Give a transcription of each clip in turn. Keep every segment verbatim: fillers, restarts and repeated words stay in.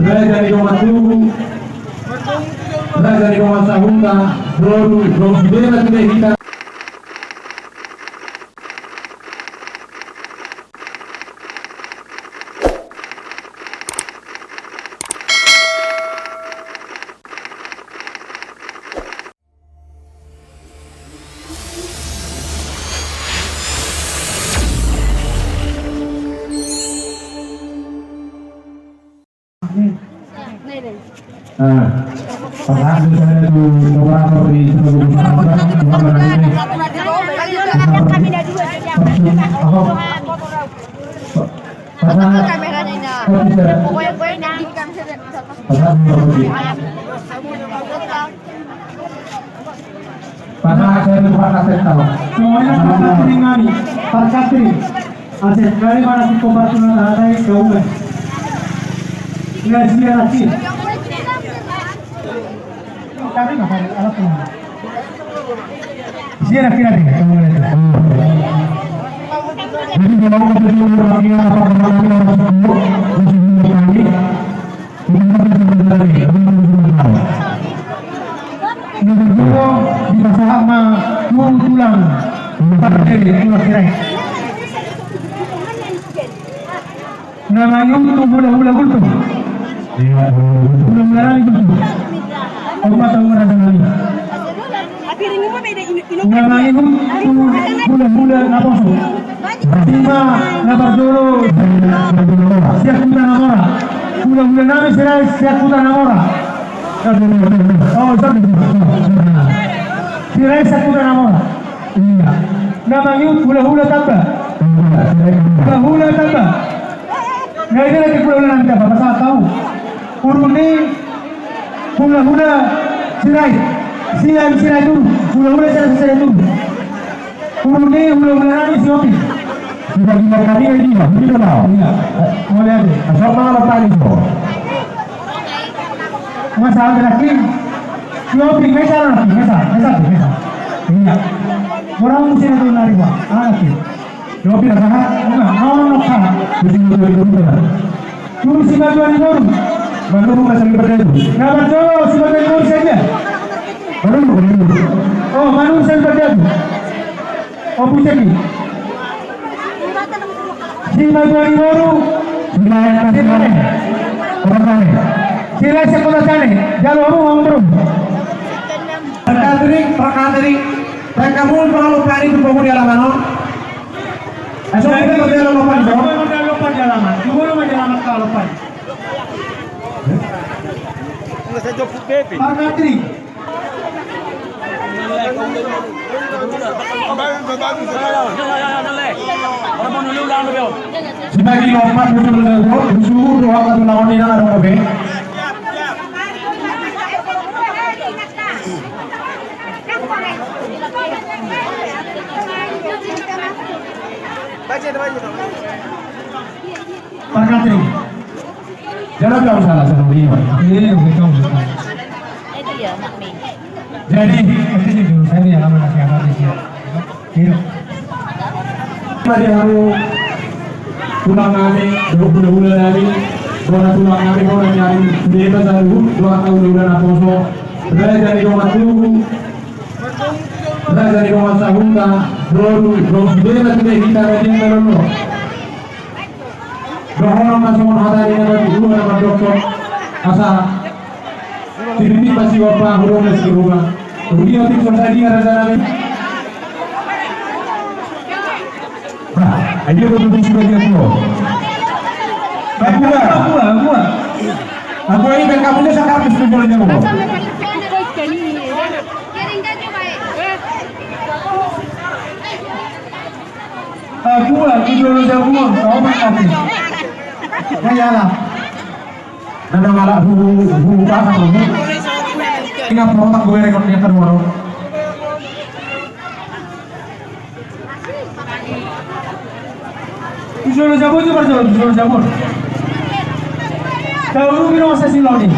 Raja ni dongan Tugu, Raja ni dongan Sahuta, Boru, Boru, Boru, Boru. Pasahat saluhut parkatering nami, parkatering. Asa nari mana sikompar tuna tahatai kauman. Nasihat asin. Sian akhir akhir. Jadi kalau kita dulu rakyat apa namanya harus dulu, harus dulu kami. Di pasahat ma tu tulang. Partai tulang Sirait. Na mangihut tu hulahula Gultom. Hulahula nami Gultom. Opat taon marasa nami. Na mangihut tu hulahula naposo. Ima na parjolo sian Huta Namora. Hulahula nami Sirait sian Huta Namora. Oh, sorry. Sirait sian Huta Namora. Iya. Na mangihut hulahula Tamba. Hulahula Tamba. Na i do na hulahula nami Tamba, pasahat au. Uruk ni hulahula Sirait. Sian Sirait Uruk. Hulahula Sirait, Sirait Uruk. Uruk ni hulahula nami si Opi. Sudah gila kami ini, begitu tau. Iya. Mau lihat deh. Asal mana tadi so. Masa ada lagi. Si Opi, mesa lagi, mesa, mesa, mesa. Iya. Orang musim itu nari, Pak. Ah, lagi. Yo, pira sahat? Enggak, ono sahat. Tusi matuan ni boru. Tusi matuan ni boru. Baru buka sali pada itu. Na parjolo, si matuan ni boru saja. Baru buka dulu. Oh, baru sali pada itu. Oh, pucet ni. Si matuan ni boru. Silakan. Silakan. Orang lain. Silakan sekota sana. Jalo, orang, orang, orang. Perkatering, perkatering. Rek hamu molo lopan i tu pogu di alaman on. Asa kita berjalan lopan i. Lopan di alaman. Di mana lopan di alaman? Parkatering. Sibagi lopan betul betul. Suruh doa kata lawan ini nang ada kopi. Parkatering. Jangan kau salah sama dia. Iya, betul. Jadi, Mari hamu tulang nami, dohot hulahula nami, bona tulang nami, bona ni ari, sude ma saluhut, dohot hulahula naposo, raja ni dongan tugu, raja ni dongan sahuta, dohot, dohot sude ma sude hita raja ni dongan. Dohonon ma songon hata ni na mandok, na mandok, asa Siriti pasi wapa hurung na sirunga. Rugi otik so sadia raja nami. Bah, ayo kau tutup sebagian tuo. Aku lah, aku lah, aku lah. Aku ini dan kamu ini sekarang di sepuluh jam. Aku lah, aku dulu jago, kau main aku. Nah, iyalah. Nana malak hu, hu, hu, apa hu? Ingat protak gue rekor dia kedua ro. Tujuh lo jabur, jabur, jabur, tujuh lo jabur. Tahu lu biro masa siloni.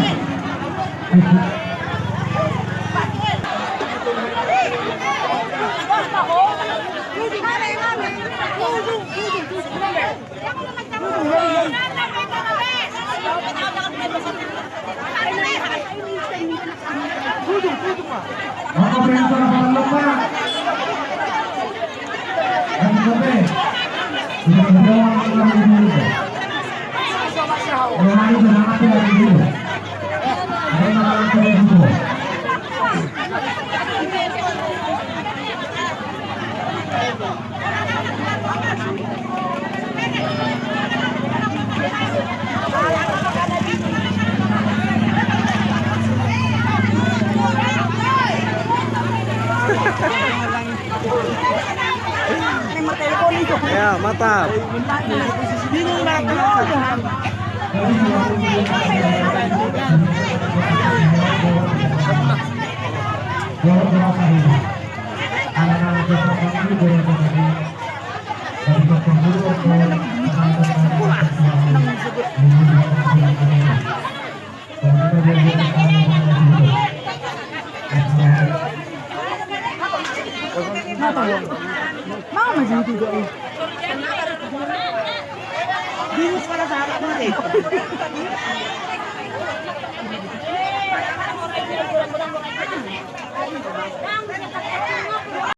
Ya, mantap.